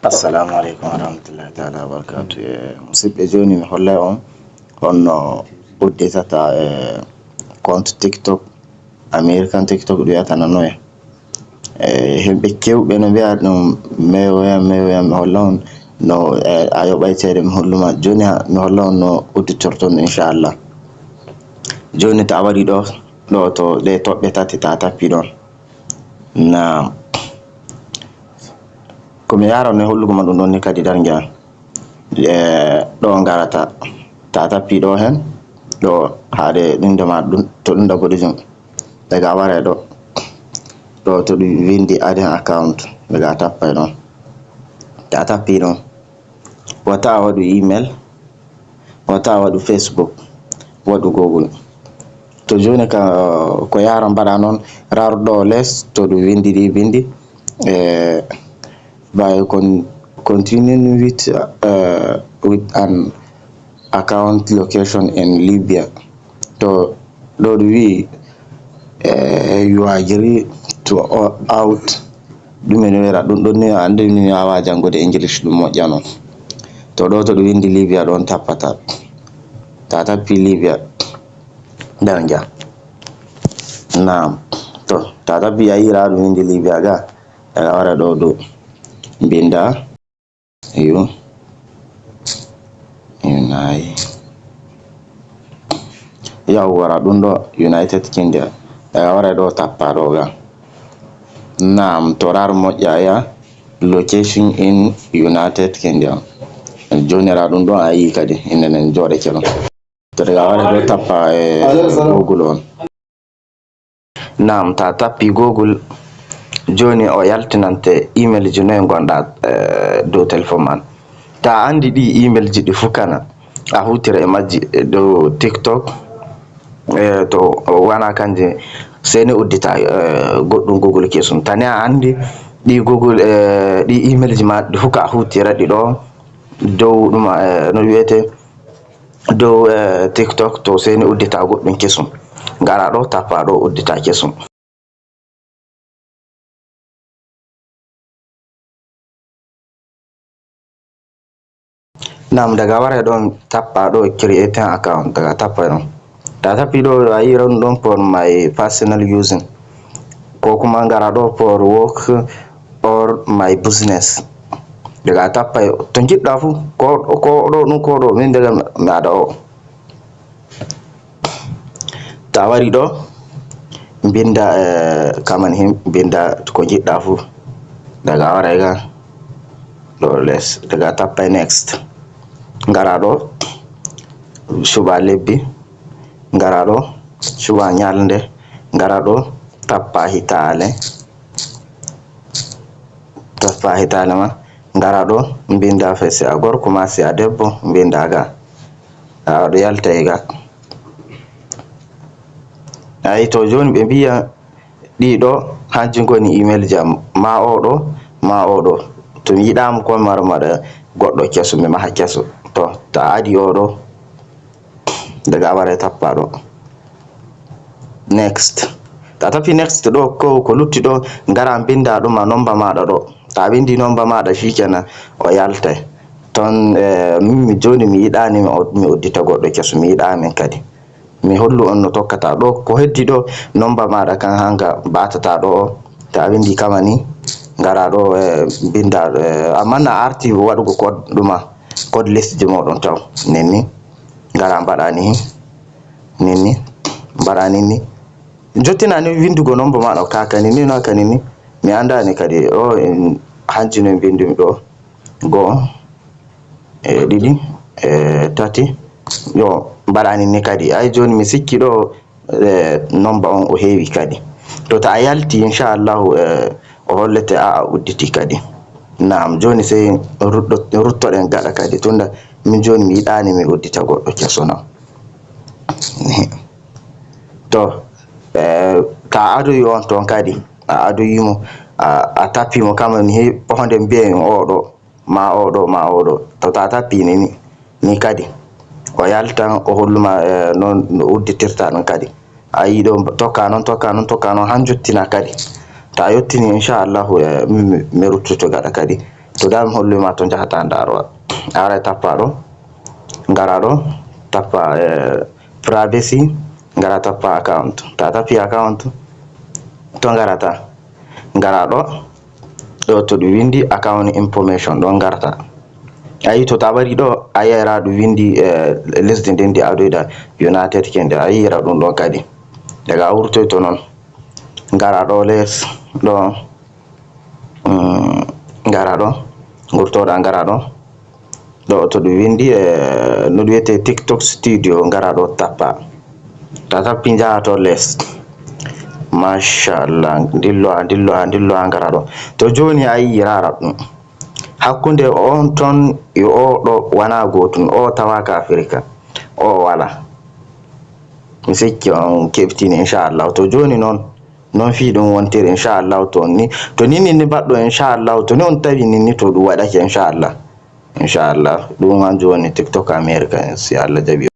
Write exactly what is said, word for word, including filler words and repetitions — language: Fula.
Assalamu aleykum wa rahmatullahi taala wa barakatu. E, musidɓe, jooni mi hollay on honno udditata, e, compte TikTok, American TikTok ɗum wiyata na noye. E, himɓe kewɓe no mbiya ɗum mewoya, mewoya, mi holla on no, e, a yoɓay ceede, mi holluma. Jooni ha, mi holla on no udditorton, inchallah. Jooni ta wari ɗo, ɗo to ɗe toɓɓe tati ta tappi ɗon. Na ko mi yaaro ne hollugo ma ɗum ɗon ni kadi darnge an. E, ɗo ngarata. Ta tappi ɗo hen, ɗo haade ɗum de ma ɗum, to ɗum da boɗejum. Daga wara ɗo. Ɗo to ɗum vindi add an account. Daga tappay ɗon. Ta tappi ɗon. Wata a waɗu email. Wata a waɗu Facebook. Waɗu Google. To jooni ka, ko yaaro mbaɗa noon, raru ɗo les, to ɗum vindi ɗi bindi. E, by con-, continuing with, uh, with an account location in Libya. To ɗo ɗum wi'i, eh, you agree to o-, out. Ɗum ene wiyra ɗum ɗon ni, a anndi ni mi waawaa janngude English ɗum moƴƴa noon. To ɗo to ɗum winndi Libya ɗon tappata. Ta tappi Libya. Darnja. Naam. To, ta tappi a yi'ira ɗum winndi Libya ga. Daga wara ɗo dow. Mbinnda. Yu. Unai. Yawwara ɗum ɗo United Kingdom. Daga wara ɗo tappa ɗo ga. Naam, to rar moƴƴa ya. Location in United Kingdom. Jooni ra ɗum ɗo a yi kadi. Inde nden jooɗe kelon. To daga wara ɗo tappa e Google on. Naam, ta tappi Google, jooni o yaltinante email ji noye ngonɗa, eh, dow téléphone man. Ta anndi ɗi email ji ɗi fuu kana, a huutira e majji, eh, dow TikTok, eh, to wana kanje, seni uddita, eh, goɗɗum Google kesum. Tani a anndi ɗi Google, eh, ɗi email ji ma ɗi fuu ka a huutira ɗi ɗo dow ɗum, eh, no wiyete, dow, eh, TikTok to seni uddita goɗɗum kesum. Ngara ɗo, tappa ɗo, uddita kesum. Naam, daga wara ɗon, tappa ɗo, create an account, daga tappa ɗon. Ta tappi ɗo, a yi'ira ɗum ɗon for my personal using. Ko kuma ngara ɗo for work or my business. Daga tappay to njiɗɗa fuu, ko, ko ɗo ɗum, ko ɗo, min daga mi ada o. Ta wari ɗo, mbinnda, eh, kaman hin, mbinnda ko njiɗɗa fuu. Daga waray ga, ɗo les, daga tappay next. Ngara ɗo, suɓa lebbi. Ngara ɗo, suɓa ñalnde. Ngara ɗo, tappa hitaale. Tappa hitaale ma. Ngara ɗo, mbinnda fay si a gorko ma si a debbo, mbinnda ga. Awa ɗo yalta e ga. Ayi to jooni ɓe mbiya ɗi ɗo, hanji ngoni email ji am. Ma o ɗo, ma o ɗo. To mi yiɗaama ko mi wara mi waɗa goɗɗo keso, mi maha keso. To, ta adi o ɗo. Daga a waray tappa ɗo. Next. Ta tappi next ɗo, ko, ko lutti ɗo, ngara mbinnda ɗum a nomba maaɗa ɗo. Ta winndi nomba maaɗa, shikenan, o yaltay. Ton, eh, min mi jooni mi yiɗaani mi od-, mi uddita goɗɗo keso, mi yiɗaa min kadi. Mi hollu on no tokkata ɗo. Ko heddi ɗo, nomba maaɗa kan hanga batata ɗo o. Ta winndi kama ni, ngara ɗo, eh, mbinnda, eh, amma na arti waɗugo code ɗuma, code list ji moɗon taw. Nen ni. Ngara mbaɗa ni, nin ni, mbaɗa nin ni. Jottina ni winndugo nomba ma ɗo ka kani ni, no kani ni. Mi anndani kadi o en hanji no en winndumi ɗo. Go'o, e ɗiɗi, e tati. Yo, mbaɗa nin ni kadi. Ay jooni mi sikki ɗo, eh, nomba on o heewi kadi. To ta a yalti, inchallahu, eh, o hollete a, a udditi kadi. Naam, jooni sey rutto-, ruttoɗen gaɗa kadi. Tunda min jooni mi yiɗaani mi uddita goɗɗo keso na. To, eh, ta adoyi on ton kadi, a adoyi mo, a, a tappi mo kama ni he, honde mbiyen o ɗo. Ma oɗo, ma oɗo. To ta tappi ni, ni, ni kadi. O yaltan, o holluma, eh, non no udditirta ɗum kadi. A yii ɗo, tokka noon, tokka noon, tokka noon, han jottina kadi. Ta yottini, inchallahu, eh, mi, mi, mi ruttoto gaɗa kadi. To da mi holli ma to njahata ndarowa. A waray tappa ɗo, ngara ɗo, tappa eh, privacy, ngara tappa account. Ta tappi account, to ngarata. Ngara ɗo, ɗo to ɗum windi account information ɗo ngarta. Ayi to ta wari ɗo a yiyay ra ɗum windi eh, lesdi ndi ndi adoyɗa United Kingdom, a yiyira ɗum ɗo kadi. Daga a wurtoyto noon, ngara ɗo les ɗo, mm, ngara ɗo, ngurtoɗa ngara ɗo. Ɗo to ɗum windi e no ɗum wiyete TikTok Studio, ngara ɗo tappa. Ta tappi njaha to les. Machallah, ndillo ha, ndillo ha, ndillo ha, ngara ɗo. To joni a yiyira ɗum. Hakkunde on ton e o ɗo wona gotum, o tawaka Afirka, o wala. Mi sikki on keɓtini inchallahu. To joni noon, noon fii ɗum wontiri inchallahu. To ni, to ni ni mbaɗɗo inchallahu, to ni on tawi ni ni to ɗum waɗake inchallah. Inchallah, ɗum han joni TikTok America, si Allah jaɓi.